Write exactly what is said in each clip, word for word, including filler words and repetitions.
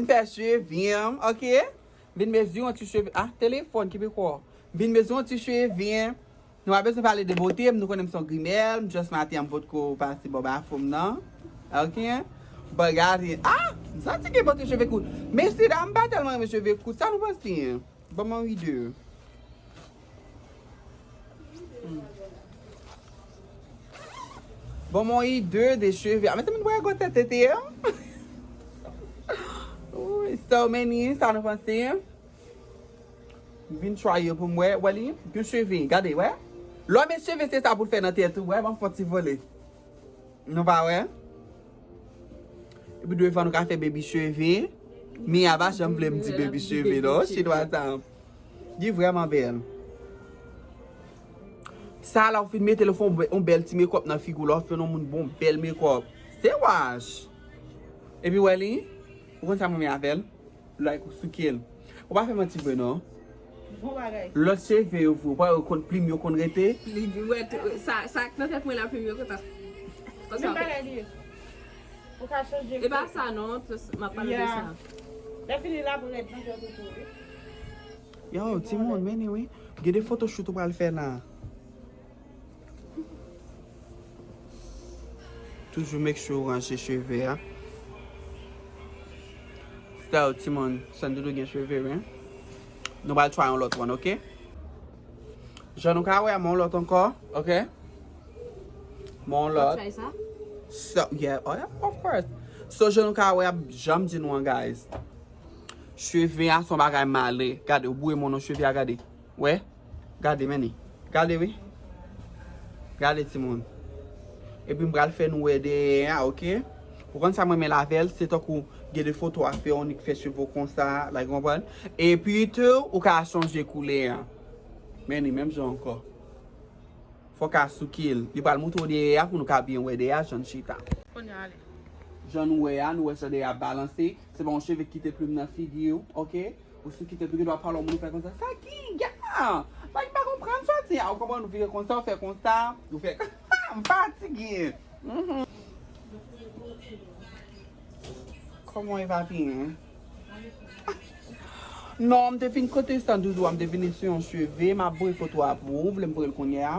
Vin fè cheve m, ok? Vin mezi yon ti cheve. Ah, telefòn ki pi kò. Vin mezi yon ti cheve. Nou pa bezwen pale de bote m, nou konnen m se yon grimèl, m just maten an m potko pase bò bafon m nan. Ok? But gade, ah! M santi gen bote cheve kout. Mesye dam, m pa tèlman renmen cheve kout. Sa nou panse? Ban m yon ide. Hmm. Ban m yon ide de cheve. Ah, mezanmi, nou wè gwo tèt tete an. Ooh, so many, sa nou panse? M vin try yo pou m wè. Wè li, gen cheve, gade, wè. Lè w met cheve, se sa pou l fè nan tèt ou, wè, ban m fè yon ti vole. Nou pa wè? Epi devan nou ka fè baby cheve. Mia pa janm vle m di baby cheve, non, chinwa sa. Li vrèman bèl. Sa la, ou fin mete l, ou fè yon bè-, yon bèl ti makeup nan figi w, la, ou fè yon moun bon bèl makeup. Se wash. Epi wè li, ou konn sa mwen renmen avè l? Like ou souke l. Ou pa fè manti vre non. Bon bagay. Lòt cheve yo vre, ou pa wè yo konn plim yo konn rete. Li di, wè, tou, sa, sa k nan tèt mwen la, plim yo kontan. Konsa. Menm bagay li ye. Ou ka chanje. E pa sa non, m ap pale de sa. Lè fini l ap rèd nan tèt ou tou, wi. Yo, timoun, men wi. Gen de photoshoot ou pral fè la. Toujou make sure ou ranje cheve a. So, timoun, Sandoudou gen cheve, wi. Nou pral try yon lòt one, ok? Jan nou ka wè, mwen yon lòt ankò, ok? Mwen yon lòt. Try sa? So, yeah, oh yeah, of course. So, jan nou ka wè, jan m di nou an, guys. Cheve a se yon bagay male. Gade, ou bouye mwen nan cheve a, gade. Wè? Gade, men li. Gade, wi. Gade, timoun. Epi m pral fè nou wè dèyè a, ok? Ou konn sa mwen renmen l avè l, se tankou gen de foto a fè, ou nik fè cheve w konsa, like, ou konprann? Epi tou, ou ka chanje koulè a. Men li, menm jan ankò. Fò w ka souke l. Li pral montre w dèyè a pou nou ka byen wè dèyè a, jan l chita. Kounye a ale. Jan nou wè a, nou wè jan dèyè a balanse. Se pa yon cheve ki kite plim nan figi w, ok? Ou sou kite tou gen dwa pale yon moun ou fè konsa. Sa ki ya? Like, m pa konprann sa w di a. Ou konprann, ou vire konsa, ou fè konsa, ou fè konsa. M fatige. Mhm. Kòman e papi, hein? Non, m te fin kote Sandoudou a, m te vin eseye yon cheve, m ap voye foto a pou ou, vle m voye l kounye a.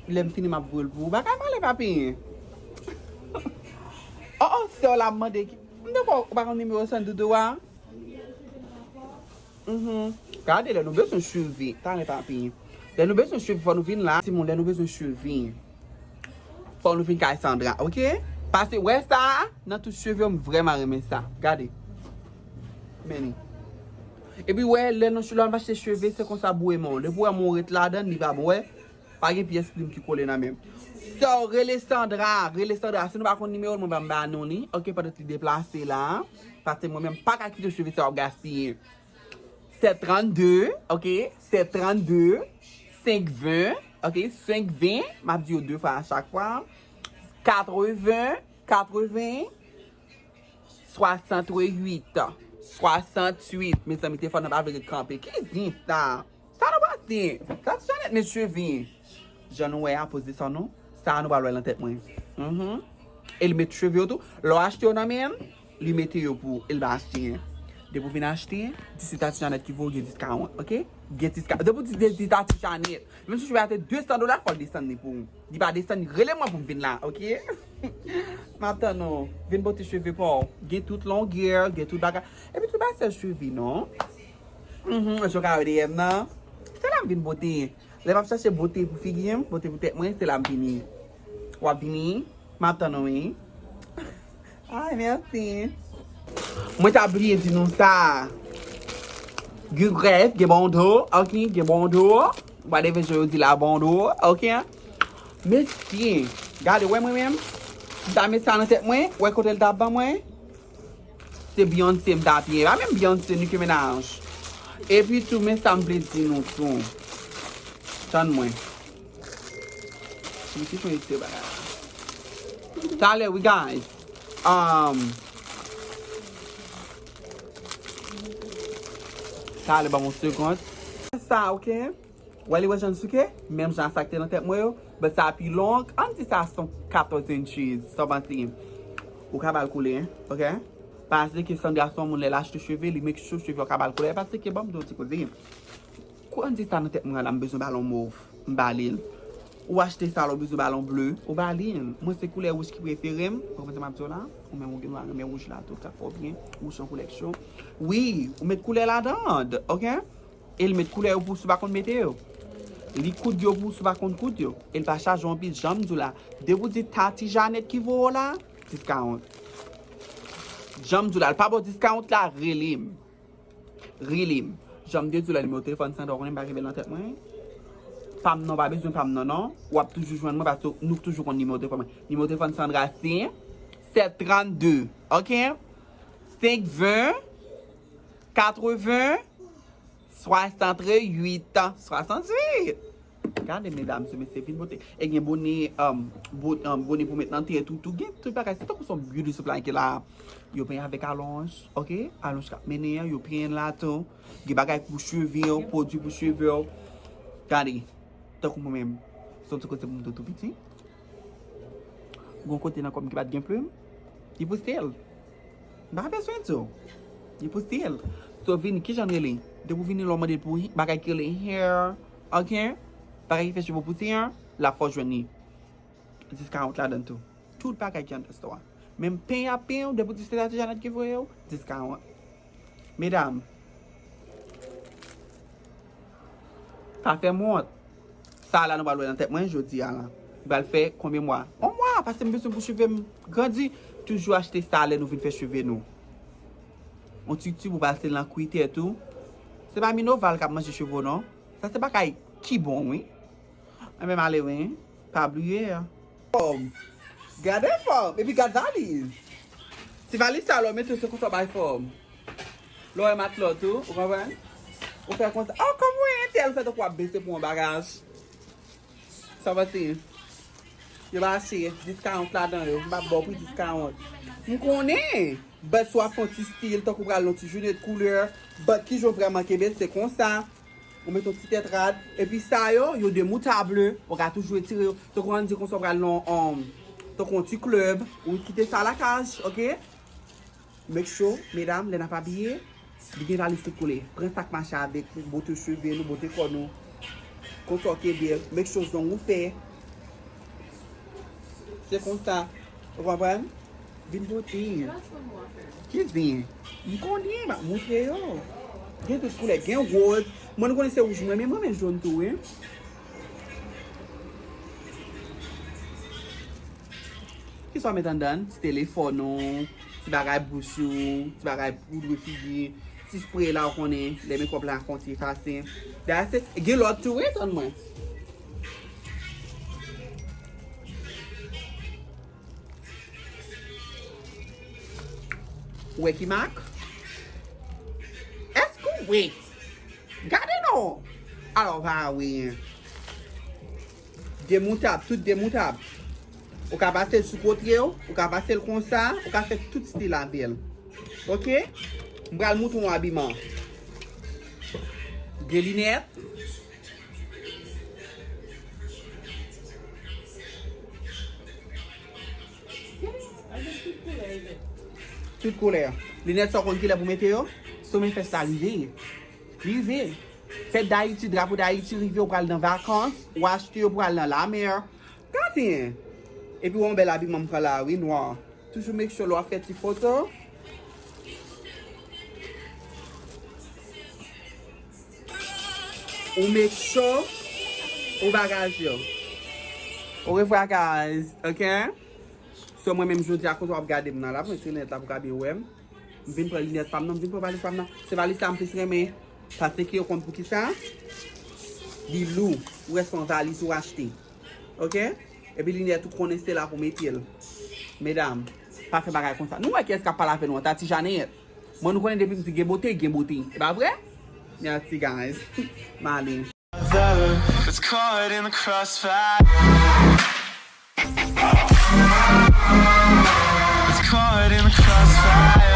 Lè m fini, m ap voye l pou ou. Bagay male, papi. Oh, oh, sè w la ap mande ki, m te kwè ou pa konn nimewo Sandoudou a? Mhm. Gade, lè nou bezwen cheve, talè papi. Lè nou bezwen cheve, fò nou vin la. Timoun, lè nou bezwen cheve, fò nou vin kay Sandra, ok? Pase, wè sa, nan tout cheve, m vrèman renmen sa. Gade. Men li. Epi, wè, lè nou, lè nou achte cheve, se konsa bouye men w. Depi w wè men w ret ladan, li pa bon, wè. Pa gen pyès plim ki kole nan men m. So, rele Sandra, rele Sandra. Si nou pa konn nimewo l, mwen ban m ba nou li. Ok, pandan li deplase la. Paske mwen menm pa ka kite cheve sa yo gaspiye. Sèt trannde, ok? Sèt trannde, senk ven, ok? Senk ven, m ap di yo de fwa a chak fwa. Katreven, katreven, swasanntuit, swasanntuit. Mezanmi, telefòn nan pa vle ret kanpe. Ki zen sa? Sa nou panse? Sa ti Janet met cheve. Jan nou wè a, poze sa nou. Sa nou pral wè nan tèt mwen. Mhm. E li met cheve yo tou. Lè w achte yo nan men l, li mete yo pou ou. E l pa achte. Depi w vin achte, di se Tati Janet ki voye w, gen diskawon, ok? Gen diska-, depi w di, di, di Tati Janet. Menm si cheve a te de san dola, fò l desann li pou ou. Li pa desann, rele mwen pou m vin la, ok? M ap tann ou. Vin pote cheve pa w. Gen tout longè, gen tout bagay. Epi tout bagay sèl cheve, non? Mhm, jan w ka wè dèyè m nan. Se la m vin pote. Lè m ap chache bote pou figi m, bote pou tèt mwen, se la m vini. W ap vini? M ap tann ou, wi. Ay, mèsi. Mwen ta bliye di nou sa. Gen grèf, gen bon do, ok, gen bon do. Whatever jan yo di la, bon do, ok. Mesye, gade, wè mwen menm. M ta met sa nan tèt mwen, wè kote l t ap ban mwen. Se Beyoncé m t ap ye. Pa menm Beyoncé, Nicki Minaj. Epi tou, men sa m vle di nou tou. Tann mwen. Ki jan yo di bagay la? Talè, wi, guys. Um, talè, ban m yon segond. Sa, ok? Wè li wè jan l souke? Menm jan sa k te nan tèt mwen yo. But sa pi long. Ann di sa se yon katòz inches. Sa w panse? Ou ka ba l koule, ok? Paske Sandra se yon moun, lè l achte cheve, li make sure cheve yo ka ba l koulè. Paske, ban m di w yon ti koze. Kou an di sa nan tèt mwen la, m bezwen balon mov, m ba li l. Ou achte sa la, ou bezwen balon ble, ou ba li l. Mwen, se koulè wouj ki prefere m. Ou konprann sa m ap di w la? Ou menm, ou gen dwa renmen wouj la tou, sa fè w byen. Wouj se yon koulè k cho. Wi, ou met koulè ladan, oke? E l met koulè yo pou w si w pa konn mete yo. Li koud yo pou w si w pa konn koud yo. E l pa chaje w anpil, jan m di w la. Depi w di Tati Janèt ki voye w la, discount. Jan m di w la, l pa ba w discount la, rele m. Rele m. Jan m te di w la, nimewo telefòn Sandra, w konnen m pa kenbe l nan tèt mwen. Pa m nan, w pa bezwen pa m nan, non. W ap toujou jwenn mwen, paske nou toujou konn nimewo telefòn mwen. Nimewo telefòn Sandra se sèt trannde, oke? Senk ven, katreven, swasanntuit, swasanntuit. Gade, medam, se mesye fin bote. E gen bone, um, bo-, um, bone pou met nan tèt ou tou. Gen tout bagay. Se tankou se yon beauty supply ki la. Yo penyen avèk alonj, oke? Alonj k ap mennen an, yo penyen l la tou. Gen bagay pou cheve w, pwodui pou cheve w. Gade, tankou mwen menm, se yon ti kote pou m tou, tou piti. Gon kote nan kò m ki pa t gen plim, li pouse l. M pa bezwen di w. Li pouse l. So, vini, kijan l rele? Depi w vini la, w mande l pou bagay ki rele hair, oke? Bagay ki fè cheve w pouse an, l ap fè w jwenn li. Discount ladan tou. Tout bagay ki anndan store a. Menm penyen y ap penyen w, depi w di se Tati Janèt ki voye w, discount. Medam, pa fè m wont. Sa la nou pral wè nan tèt mwen jodi a la. Li pral fè konbyen mwa? Yon mwa, paske m bezwen pou cheve m grandi. Toujou achte sa lè nou vin fè cheve nou. Yon ti tib ou pase l nan kwi tèt ou. Se pa Minoval k ap manje cheve w non. Sa se bagay ki bon, wi. Enben, m ale, wi. Pa bliye. Fòm. Gade fòm. Epi gad valiz. Ti valiz sa, lè w mete l, se konsa w bay fòm. Lè w wè matlòt ou, ou konprann? Ou fè konsa. Oh, kòman w entèl fè tankou w ap bese pou yon bagaj. Sa pase. Yo pa achte discount ladan yo. M pa ba w pri discount. M konnen. But si w ap fè yon ti stil, tankou pral yon ti jounet koulè. But kijan w vrèman kenbe l, se konsa. Ou met yon ti tèt rad. Epi sa yo, yo demoutable. Ou ka toujou retire yo. Tankou ann di konsa w pral nan, um, tankou yon ti club. Ou kite sa lakay, oke? Make sure, medam, lè n ap abiye, li gen valiz tout koulè. Pran sa k mache avèk nou, bote cheve nou, bote kò nou. Konsa w kenbe l, make sure zong ou fè. Se konsa. Ou konprann? Vin bote. Ki zen? M konnen, m ap montre yo. Gen tout koulè, gen woz. Mwen, nou konnen se wouj mwen, men mwen, men jòn tou, wi. Kisa w met anndan? Ti telefòn ou, ti bagay bouch ou, ti bagay poud figi, ti spray la ou konnen, lè makeup la fè yon ti efase. That's it. Gen lòt tou, wi, tann mwen. Ou wè ki mak? Èske ou wè? Gade non! Alò, pa wè. Demoutab, tout demoutab. Ou ka pase l sou kote w, ou ka pase l konsa, ou ka fè tout stil avè l. Oke? M pral moutre w abiman. Gen linèt. Tout koulè. Linèt sa w konn kilè pou mete yo? Somen fès la rive. Rive. Fèt Dayiti, drapo Dayiti rive, ou pral nan vakans, ou achte yo pou al nan lamè. Gade. Epi w yon bèl abiman m pran la, wi, nwa. Toujou make sure lè w ap fè ti foto. Ou make sure ou bagaj yo. Orevwa, guys. Ok? So, mwen menm jodi a, kote w ap gade m nan la, mwen ti linèt la pou ka byen wè m. M vin pran linèt pa m nan, m vin pran valiz pa m nan. Se valiz sa m plis renmen. Paske yo konn poukisa? Li lou. Ou wè se yon valiz ou achte. Ok? Epi linèt ou konnen se la pou mete l. Medam, pa fè bagay konsa. Nou wè kiyès k ap pale avè nou an, Tati Janèt. Mwen nou konnen depi m di gen bote, gen bote. E pa vre? Merci, guys. M ale. It's caught in the crossfire. It's caught in the crossfire.